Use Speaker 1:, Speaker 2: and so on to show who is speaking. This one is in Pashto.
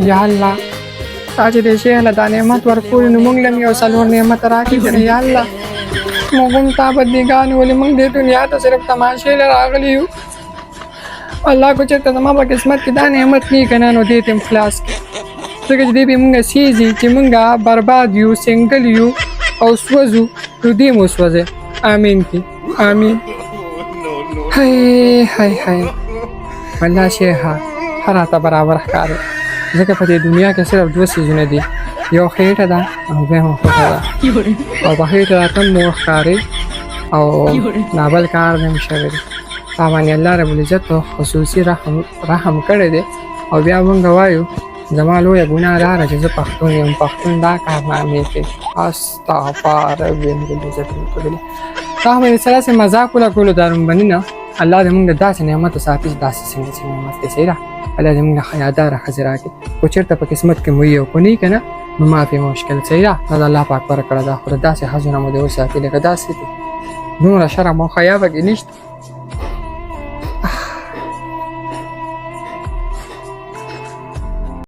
Speaker 1: یا الله، تا چې دې شیخ له دا نعمت ورکول، نو موږ له هم یو څلور نعمت راکړي که نه. یا الله، موږ هم تا بندګان، ولې موږ دې دنیا ته صرف تماشې له راغلي یو. الله، که چېرته زما په قسمت کې دا نعمت نه که نه، نو دې ته هم خلاص کړي، ځکه چې دې به موږ سیزي چې موږ برباد یو، single یو او سوځو، نو دې مو سوځي. آمین کی آمین. هاي هاي هاي، والله شیخه هر راته برابر ښکاري، ځکه په دې دنیا کې صرف دوه څیزونه دي، یو خېټه ده او دویمه خوښه ده، او په خېټه راته مور ښکاري او نابل کار دی هم شوی دی. تا باندې الله رب العزت خصوصي رحم کړی دی. او بیا مونږ وایو زما لویه ګناه دا ده چې زه پښتون یم، پښتون دا کارنامې کوي. استغفار رب العزت. تا خو مې سره سه مذاق ولګولو. دا لومبني نه، الله دې موږ د داسې نعمت ساتي چې داسې څنګه چې نعمت دی، صحیح ده. الله دې موږ له حیاداره ښځې راکړي، خو چېرته په قسمت کې مو یو کو نه که نه، نو معافي مشکل، صحیح ده. دا د الله پاک ورکړه ده، خو د داسې ښځو نه مو دې وساتي، لکه داسې دي دومره شرم او حیا پکې نشته.